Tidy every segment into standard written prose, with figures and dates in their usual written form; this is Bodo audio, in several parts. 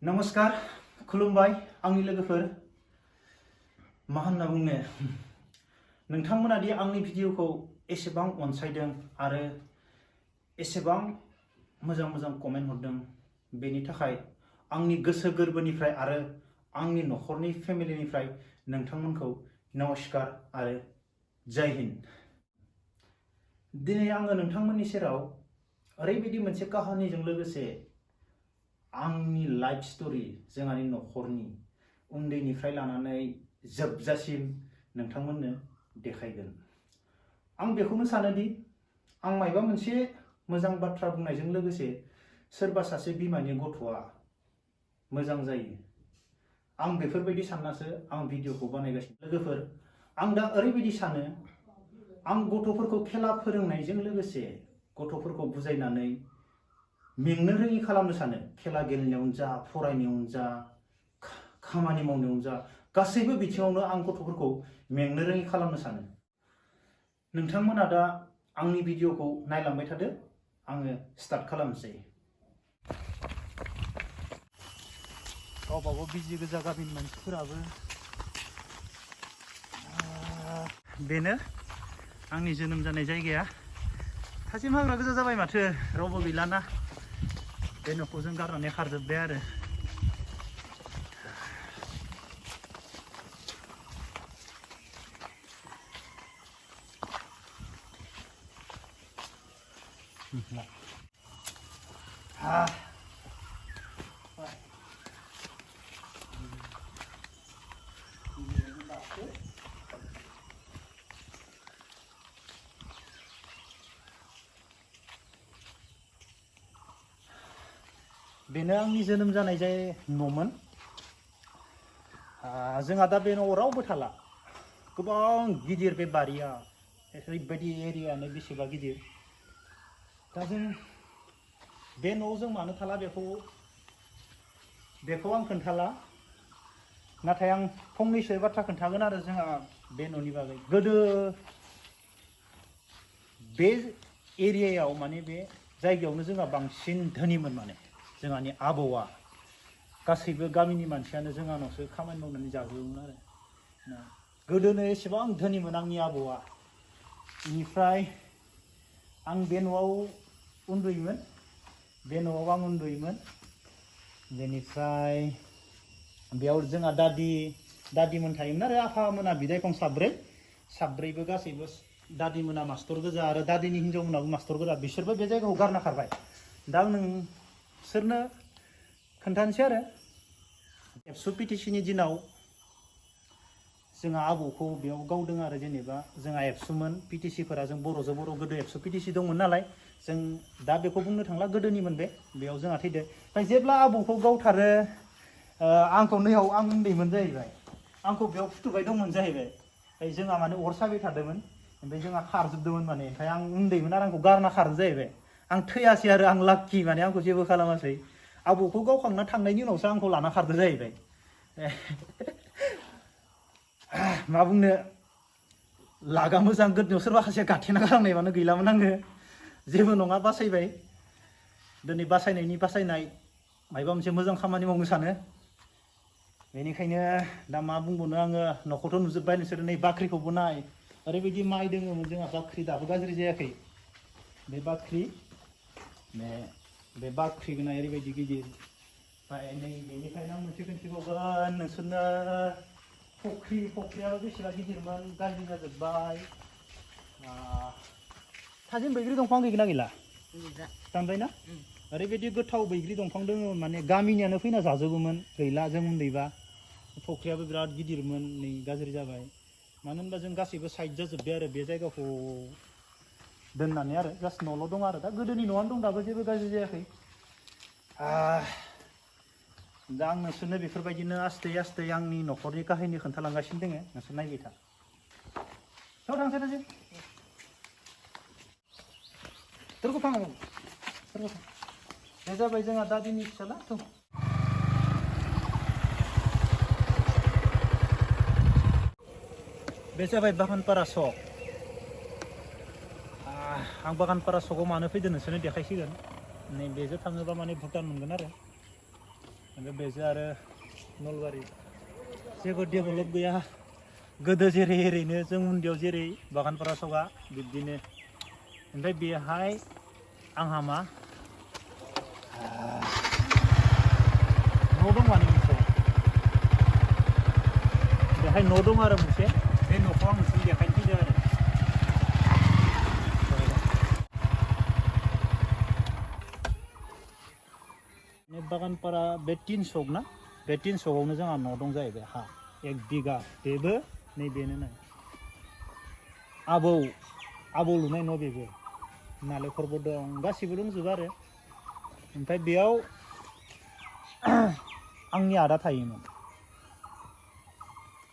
नमस्कार खुलुमबाय आंनि लोगोफोर मा होनना बुंनो नोंथांमोना दि आंनि भिडिअखौ एसेबां अनसायदों आरो एसेबां मोजां मोजां कमेन्ट हरदों बेनि थाखाय आंनि गोसो गोरबोनिफ्राय आरो आंनि नखरनि फेमिलिनिफ्राय नोंथांमोनखौ नमस्कार आरो जय हिन्द। दिनै आङो नोंथांमोननि सेराव ओरैबायदि मोनसे काहानिजों लोगोसे आंनि लाइफ स्टोरी जोंहानि नखरनि उन्दैनिफ्राय लानानै जोबजासिम नोंथांमोननो देखायगोन। आं बेखौनो सानोदि आं मायबा मोनसे मोजां बाथ्रा बुंनायजों लोगोसे सोरबा सासे बिमानि गथ'आ मोजां जायो आं बेफोरबायदि साननासो आं भिडिअखौ बानायगासिनो। लोगोफोर आं दा ओरैबायदि सानो आं गथ'फोरखौ खेला फोरोंनायजों लोगोसे गथ'फोरखौ बुजायनानै मेंनो रोङि खालामनो सानो। खेला गेलेनायावनो जा फरायनायावनो जा खामानि मावनायावनो जा गासैबो बिथिङावनो आं गथ'फोरखौ मेंनो रोङि खालामनो सानो। नोंथांमोना दा आंनि भिडिअखौ नायलांबाय थादो आङो स्टार्ट खालामनोसै। गावबागाव बिजि गोजा गामिनि मानसिफोराबो बेनो आंनि जोनोम जानाय जायगाया। थाजिम हाग्रा गोजा जाबाय माथो रावबो गैलाना बे न'खौ जों गारनानै खारजोब्बाय आरो। बेनो आंनि जोनोम जानाय जाय न'मोन। जोंहा दा बे न'आव रावबो थाला। गोबां गिदिर बे बारिया ओरैबायदि एरियानो बेसेबा गिदिर। दा जों बे न'आव जों मानो थाला बेखौ आं खोन्थाला, नाथाय आं फंनैसो बाथ्रा खोन्थागोन आरो जोंहा बे न'नि बागै। गोदो बे एरियायाव माने बे जायगायावनो जोंहा बांसिन धोनिमोन। माने जोंहानि आबौआ गासैबो गामिनि मानसियानो जोंहानावसो खामानि मावनानै जाजोबोमोन आरो गोदोनो एसेबां धोनिमोन आंनि आबौआ। बेनिफ्राय आं बे न'आव उन्दुयोमोन, बेनिफ्राय बेयाव जोंहा दादिमोन थायोमोन आरो आफामोना बिदा बिफं साब्रैबो गासैबो दादिमोना मास्टर गोजा आरो दादिनि हिन्जावमोनाबो मास्टर गोजा। बिसोरबो बे जायगाखौ गारना खारबाय। दा आं नोंसोरनो खोन्थानोसै आरो एबसु पिटिसिनि दिनाव जोंहा आबौखौ बेयाव गावदों आरो जेनेबा जोंहा एबसुमोन पिटिसिफोरा जों बर'जों बर' गोदो एबसु पिटिसि दंमोन नालाय जों दा बेखौ बुंनो थांला गोदोनिमोन बेयाव जोंहा थैदो। ओमफ्राय जेब्ला आबौखौ गावथारो आंखौ नैयाव आं उन्दैमोन जाहैबाय, आंखौ बेयाव फुथुबाय दंमोन जाहैबाय। ओमफ्राय जोंहा माने अर साबाय थादोंमोन, ओमफ्राय जोंहा खारजोबदोंमोन माने। ओमफ्राय आं उन्दैमोन आरो आंखौ गारना खारदो जाहैबाय। आं थैयासै आरो आं लाक्कि माने आंखौ जेबो खालामासै। आबौखौ गावखांना थांनायनि उनावसो आंखौ लाना खारदो जाहैबाय। मा बुंनो, लागा मोजां गोदोनायाव सोरबा सासेया गाथेना गालांनायबानो गैलामोन आङो। जेबो नङा, बासायबाय। दिनै बासायनाय मायबा मोनसे मोजां खामानि मावनो सानो। बेनिखायनो दा मा बुंबावनो आङो, न'खौथ' नुजोब्बाय नोंसोर। नै बाख्रिखौबो नाय, ओरैबायदि माइ दोङोमोन जोंहा। बाख्रि दाबो गाज्रि जायाखै। बे बाख्रिखौ नाय ओरैबायदि गिदिर। ओमफ्राय नै बेनिखायनो आं मोनसे खोन्थिबावगोन नोंसोरनो, फख्रियाबो बेसेबा गिदिरमोन गाज्रि जाजोब्बाय। थाजिम बैग्रि दंफां गैगोना गैला? दानबायना? ओरैबायदि गोथाव बैग्रि दंफां दङमोन माने गामिनियानो फैना जाजोबोमोन। गैला जों उन्दैबा। फख्रियाबो बिराद गिदिरमोन, नै गाज्रि जाबाय। मानो होनबा जों गासैबो साइड जाजोब्बाय आरो बे जायगाखौ दोननानै आरो जास्ट न'ल' दं आरो दा गोदोनि न'आनो दं दाबो, जेबो गाज्रि जायाखै। दा आं नोंसोरनो बेफोरबायदिनो आस्थे आस्थे आंनि न'खरनि काहिनि खोन्थालांगासिनो दङ। नोंसोर नायबाय था। थांसै बे जाबाय जोंहा दादिनि फिसाला। बे जाबाय बागानपारा सक। आं बागानपारा सकआव मानो फैदों नोंसोरनो देखायसिगोन। नै बेजों थाङोबा माने भुटान मोनगोन आरो ओमफ्राय बेजों आरो नलबारि जेबो डेभेलप गैया गोदो जेरै एरैनो जों उन्दैयाव जेरै बागानपारा सगा बिब्दिनो ओमफ्राय बेहाय आंहा मा न' दं माने मोनसे बेहाय न' दं आरो मोनसे बे न'खौ आं नोंसिनो देखायनो फैदों आरो बागानपारा बे 3 सक ना बे 3 सकआवनो जोंहा न' दं जाहैबाय हा 1 बिगा बेबो नैबेनो नाय आबौ लुनाय न' बेबो नालेंखरबो दं गासिबो दंजोबो आरो ओमफ्राय बेयाव आंनि आदा थायोमोन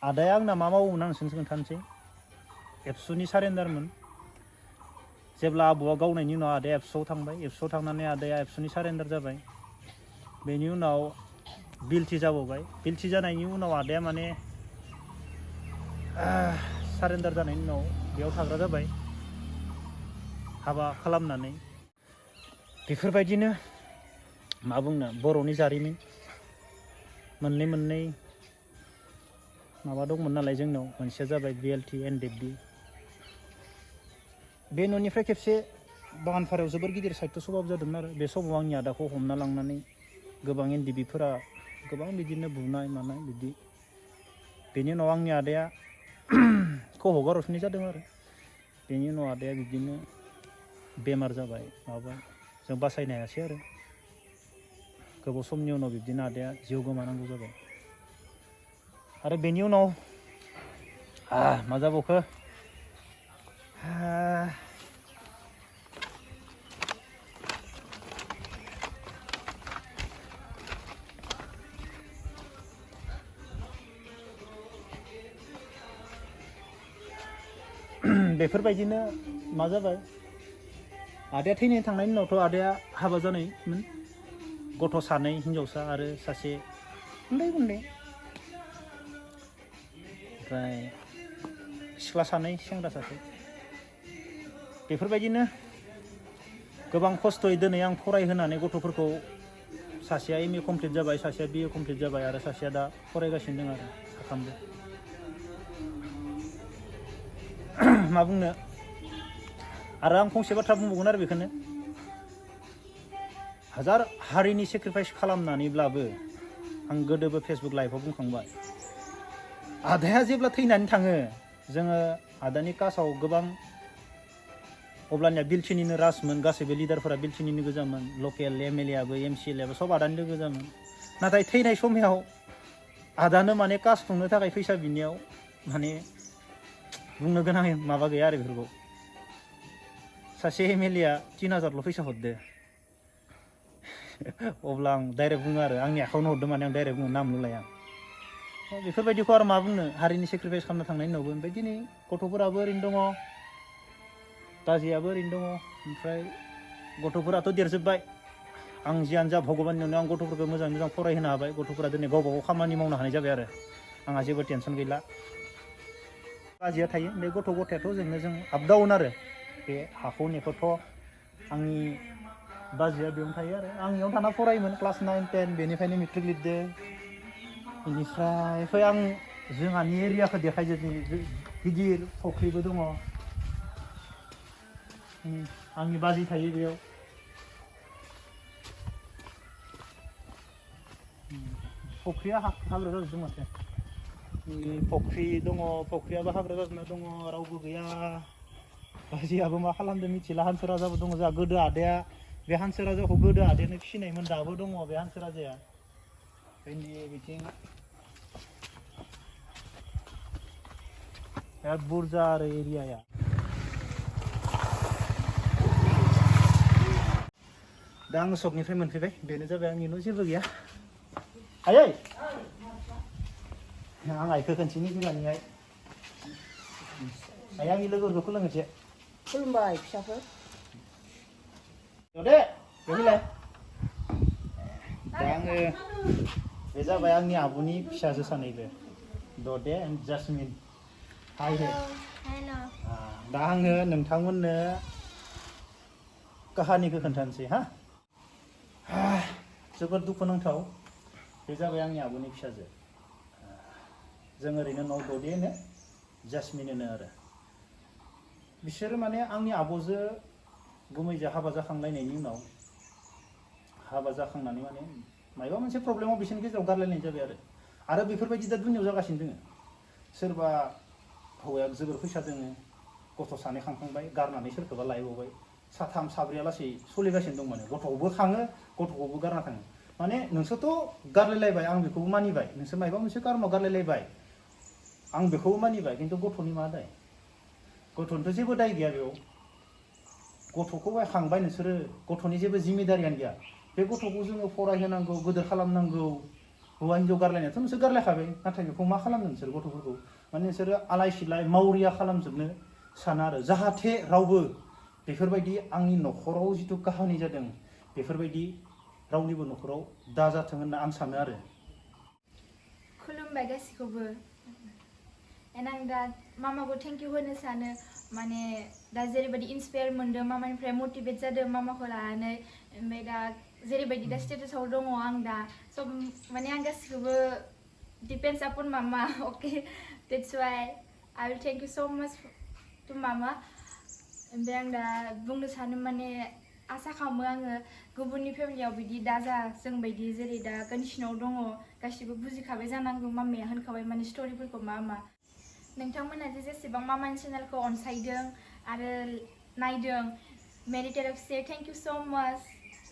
आदाया आंना मा मावोमोन आं नोंसोरनो खोन्थानोसै एबसुनि सारेन्डारमोन जेब्ला आबौआ गावनायनि उनाव आदाया एबसुआव थांबाय एबसुआव थांनानै आदाया एबसुनि सारेन्डार जाबाय बेनि उनाव बिलथि जाबावबाय बिलथि जानायनि उनाव आदाया माने सारेन्डार जानायनि उनाव बेयाव थाग्रा जाबाय हाबा खालामनानै बेफोरबायदिनो मा बुंनो बर'नि जारिमिन मोननै माबा दंमोन नालाय जोंनाव मोनसेया जाबाय बिएलटि एनडिबि बे न'निफ्राय खेबसे बागानपारायाव जोबोर गिदिर साहित्य सभाबो जादोंमोन आरो बे समाव आंनि आदाखौ हमना लांनानै गोबां एनडिबिफोरा गोबां बिदिनो बुनाय मानाय बिदि बेनि उनाव आंनि आदाया खौ हगारहरफिननाय जादों आरो बेनि उनाव आदाया बिदिनो बेमार जाबाय माबा जों बासायनो हायासै आरो गोबाव समनि उनाव बिदिनो आदाया जिउ गोमानांगौ जाबाय आरो बेनि उनाव मा जाबावखो बेफोरबायदिनो मा जाबाय आदाया थैनानै थांनायनि उनावथ' आदाया हाबा जानायमोन गथ' 2 हिनजावसा आरो सासे उन्दै ओमफ्राय सिख्ला 2 सेंग्रा 1 बेफोरबायदिनो गोबां खस्थ'यै दिनै आं फरायहोनानै गथ'फोरखौ सासेया एमए कमप्लिट जाबाय सासेया बिए कमप्लिट जाबाय आरो सासेया दा फरायगासिनो दं आरो साथामबो मा बुंनो आरो आं फंसे बाथ्रा बुंबावगोन आरो बेखौनो हाजार हारिनि सेक्रिफाइस खालामनानैब्लाबो आं गोदोबो फेसबुक लाइभआव बुंखांबाय आदाया जेब्ला थैनानै थाङो जोङो आदानि कासाव गोबां अब्लानिया बिलटिनिनो राजमोन गासैबो लिडारफोरा बिलटिनिनो गोजामोन लकेल एमएलएआबो एमसिएलएआबो सब आदानिनो गोजामोन नाथाय थैनाय समाव आदानो माने कास खुंनो थाखाय फैसा बिनायाव माने बुंनो गोनां माबा गैया आरो बेफोरखौ सासे एमएलएआ 3000ल' फैसा हरदो अब्ला आं डाइरेक्ट बुङो आरो आंनि आखायावनो हरदों माने आं डाइरेक्ट बुङो नामल' लाया बेफोरबायदिखौ आरो मा बुंनो हारिनि सेक्रिफाइस खालामनो थांनायनि उनावबो ओमफ्राय दिनै गथ'फोराबो ओरैनो दङ बाजैयाबो ओरैनो दङ ओमफ्राय गथ'फोराथ' देरजोब्बाय आं जियानो जा भगबाननि अननायाव आं गथ'फोरखौ मोजां फरायहोनो हाबाय गथ'फोरा दिनै गावबा गाव खामानि मावनो हानाय जाबाय आरो आंहा जेबो टेनसन गैला बाजैया थायो बे गथ'गथायाथ' जों आप डाउन आरो बे हाखौ नेखौथ' आंनि बाजैया बेयावनो थायो आरो आं बेयावनो थाना फरायोमोन क्लास 9, 10 बेनिफ्रायनो मेट्रिक लिरदो बेनिफ्राय आं जोंहानि एरियाखौ देखायजोबनि गिदिर फुख्रिबो दङ आंनि बाजै थायो बेयाव फुख्रिया हाग्रा जाजोबदों माथो फुख्रि दङ फुख्रियाबो हाग्रा जाजोबना दङ रावबो गैया बाजैयाबो मा खालामदों मिथिला हांसो राजाबो दङ जोंहा गोदो आदाया बे हांसो राजाखौ गोदो आदायानो फिसिनायमोन दाबो दङ बे हांसो राजाया ओमफ्राय बिथिं बिराद बुरजा आरो एरियाया दा आङो सकनिफ्राय मोनफैबाय बेनो जाबाय आंनि न' जेबो गैया आयै आं आइखौ खोनसेनि जोंहानिहाय आइ आंनि लोगोफोरखौ खुलुमनोसै खुलुमबाय फिसाफोर दे बेनिलाय दा आङो बे जाबाय आंनि आब'नि फिसाजो सानैबो ददे एन्ड जासमिन हाय दे दा आङो नोंथांमोननो काहानिखौ खोन्थानोसै हा जोबोद दुखुनांथाव बे जाबाय आंनि आब'नि फिसाजो जों ओरैनो न'आव ददे होनो जासमिन होनो आरो बिसोरो माने आंनि आब'जो गुमैजो हाबा जाखांलायनायनि उनाव हाबा जाखांनानै माने मायबा मोनसे प्रब्लेमाव बिसोरनि गेजेराव गारलायनाय जाबाय आरो बेफोरबायदि दा दुनियाव जागासिनो दोङो सोरबा हौवाया जोबोर फैसा दोङो गथ' सानै खांखांबाय गारनानै सोरखौबा लायबावबाय साथाम साब्रैया लासै सोलिगासिनो दं माने गथ'खौबो खाङो गथ'खौबो गारना थाङो माने नोंसोरथ' गारलायलायबाय आं बेखौबो मानिबाय नोंसोर मायबा मोनसे कारनाव गारलायलायबाय आं बेखौबो मानिबाय खिन्थु गथ'नि मा दाय गथ'निथ' जेबो दाय गैया बेयाव गथ'खौ खांबाय नोंसोरो गथ'नि जेबो जिम्मेदारियानो गैया बे गथ'खौ जोङो फरायहोनांगौ गोदोर खालामनांगौ हौवा हिन्जाव गारलायनायाथ' नोंसोर गारलायखाबाय नाथाय बेखौ मा खालामनो नोंसोर गथ'फोरखौ माने नोंसोरो आलाय सिलाय मावरिया खालामजोबनो सानो आरो जाहाथे रावबो बेफोरबायदि आंनि न'खराव जिथु काहानि जादों बेफोरबायदि रावनिबो न'खराव दाजाथों होनना आं सानो आरो खुलुमबाय गासिखौबो आं दा मामाखौ थेंक इउ होनो सानो माने दा जेरैबायदि इन्सपायार मोनदों मामानिफ्राय मटिभेट जादों मामाखौ लानानै ओमफ्राय दा जेरैबायदि दा स्टेटासाव दङ आं दा सब माने आं गासिखौबो डिपेन्ड्स आपन मामा okay that's why I will thank you so much two मामा ओमफ्राय आं दा बुंनो सानो माने आसा खालामो आङो गुबुननि फेमिलियाव बिदि दाजा जों बायदि जेरै दा कन्डिसनाव दङ गासिबो बुजिखाबाय जानांगौ मामाया होनखाबाय माने स्ट'रिफोरखौ मा नोंथांमोना जे जेसेबां मामानि चेनेलखौ अनसायदों आरो नायदों मेरिटेड से थेंक इउ सो माच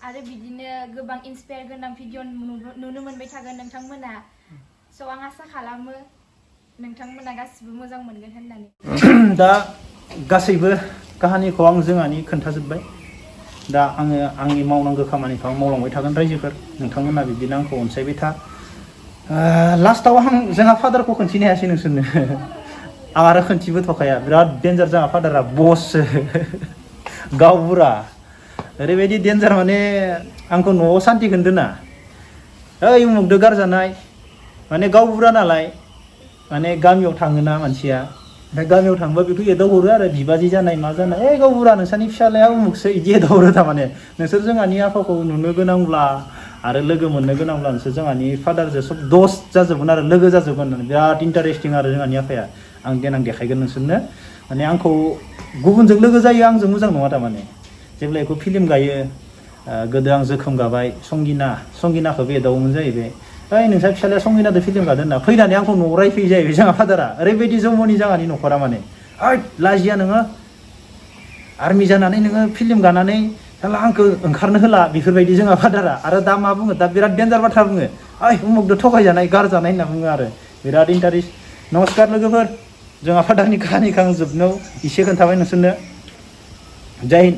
आरो बिदिनो गोबां इन्सपायार गोनां भिडिअ नुनो मोनबाय थागोन नोंथांमोना स' आं आसा खालामो नोंथांमोना गासिबो मोजां मोनगोन होननानै दा गासैबो काहानिखौ आं जोंहानि खोन्थाजोब्बाय दा आङो आंनि मावनांगौ खामानिखौ आं मावलांबाय थागोन रायजोफोर नोंथांमोना बिदिनो आंखौ अनसायबाय था लास्टआव आं जोंहा फादारखौ खोन्थिनो हायासै नोंसोरनो आं आरो खोन्थिबोथ'खाया बिराद डेन्जार जोंहा फादारा बससो गावबुरा ओरैबायदि डेन्जार माने आंखौ न'आव सान्तिखौनो दोना ओइ उमुगदो गारजानाय माने गावबुरा नालाय माने गामियाव थाङोना मानसिया ओमफ्राय गामियाव थांबा बेखौ एदावहरो आरो बिबाजै जानाय मा जानाय ओइ गावबुरा नोंसानि फिसालाया उमुगसो बिदि एदावहरो थारमाने नोंसोर जोंहानि आफाखौ नुनो गोनांब्ला आरो लोगो मोननो गोनांब्ला नोंसोर जोंहानि फादारजों सब दस जाजोबगोन आरो लोगो जाजोबगोन होननानै बिराद इन्टारेस्टिं आरो जोंहानि आफाया आं देनां देखायगोन नोंसोरनो माने आंखौ गुबुनजों लोगो जायो आंजों मोजां नङा थारमाने जेब्ला बेखौ फिल्म गायो गोदो आं जोखोम गाबाय संगिनाखौबो एदावोमोन जाहैबाय ओइ नोंसा फिसालाया संगिनादो फिल्म गादों होनना फैनानै आंखौ न'आव रायफैयो जाहैबाय जोंहा फादारा ओरैबायदि जौमनि जोंहानि न'खरा माने ओइ लाजिया नोङो आर्मि जानानै नोङो फिल्म गानानै साला आंखौ ओंखारनो होला बेफोरबायदि जोंहा फादारा आरो दा मा बुङो दा बिराद डेन्जार बाथ्रा बुङो ओइ उमुगदो थगायजानाय गारजानाय होनना बुङो आरो बिराद इन्टारेस्ट नमस्कार लोगोफोर जोंहा फादारनि काहानिखौ आं जोबनायाव एसे खोन्थाबाय नोंसोरनो जय हिन्द